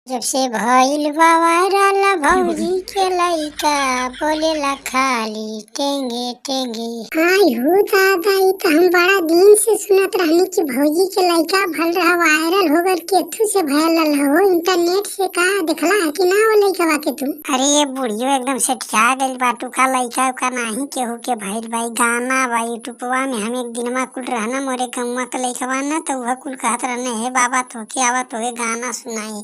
जब से भइल बा वायरल भौजी के लइका बोलेला खाली टेंगे टेंगे। आई हो दादा, ई त हम बड़ा दिन से सुनत रहनी कि भौजी के लइका भल रहा वायरल हो गइल। केथू से भयल रहल हो? इंटरनेट से का देखला है कि ना वो लइकवा के तू? अरे ये बुढ़ियो एकदम सेठिया गइल बाटू का लइका उका नाही केहू के भइल बा। ई गाना बा यूट्यूबवा में। हम एक दिनमा कुल रहना मोरे गौवा के लइकवा न त उह कुल कहत रहने, हे बाबा, तोहके आवत होए गाना सुनाई,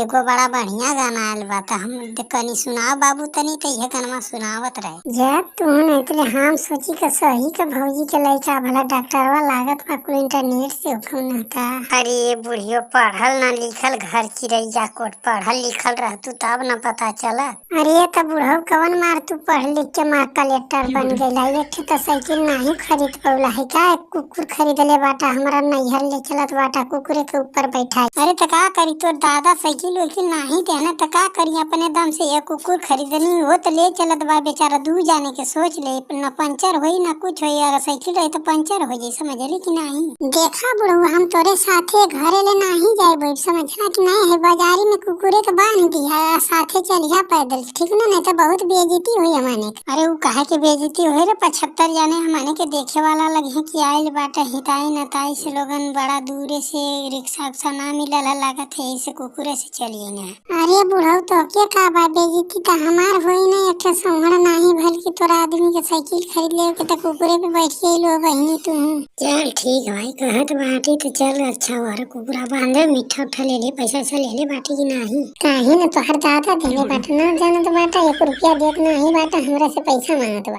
एगो बड़ा बढ़िया गाना आयल बा त हम कनी सुनाओ बाबू तनी। त इहे गाना सुनावत रहे। जा तू नहीं, हम सोची के सही के भौजी के लइका भला डॉक्टरवा लागत बा, कुल इंटरनेट से होखौ का। अरे ये बुढ़ियो पढ़ल ना लिखल, घर चिरैया कोट। पढ़ल लिखल रहतू तब न पता चला। अरे त बुढ़ऊ कवन मार तू पढ़ लिख के मार कलेक्टर बन गइला, एक ठे त साइकिल नाही खरीद पौला है का? एक कुकुर खरीदले बाटा, हमरा नैहर ले चलत बाटा कुकुरे के ऊपर बैठा। अरे त का करी, तोर दादा साइकिल उइकिल नाही देना त का करी, अपने दम से एक कुकुर खरीदनी हो त ले चलत बा बेचारा। दू जाने के सोच ले, न पंचर होई न कुछ होई। अगर साइकिल रही त पंचर हो जाई, समझली कि नाही? देखा बुढ़ऊ, हम तोरे साथे घरे ले नाही जाए, समझला कि नहीं? है बाजारी में कुकुरे के बांध दिहा, साथे चलिहा पैदल, ठीक ना? नहीं तो बहुत बेइज्जती हुई हमाने के। अरे उ काहे के बेइज्जती होई रे? 75 जाने हमाने के देखे वाला लगे कि आइल बाटा हिताई नताई से लोगन, बड़ा दूरे से रिक्शा उक्सा ना मिलल है लागत है, ऐसे कुकुरे से चलिए ना। अरे बुढ़ऊ, तो के का बा, बेइज्जती त हमार होई ना। एक ठे सौहड़ नाही भइल कि तोरा आदमी के साइकिल खरीद ले के त कुकुरे पे बैठ के लो बहिनी तू। चल ठीक भाई, कहत बाटी तो चल। अच्छा और कुकुरा बांधे, मीठा उठा ले ले, पैसा वैसा ले ले बाटी की नाही? काहे न, तोहर दादा देले बाटा ना जानत बाटा? 1 रुपया देत नाही बाटा, हमरा से पैसा मांगत बा।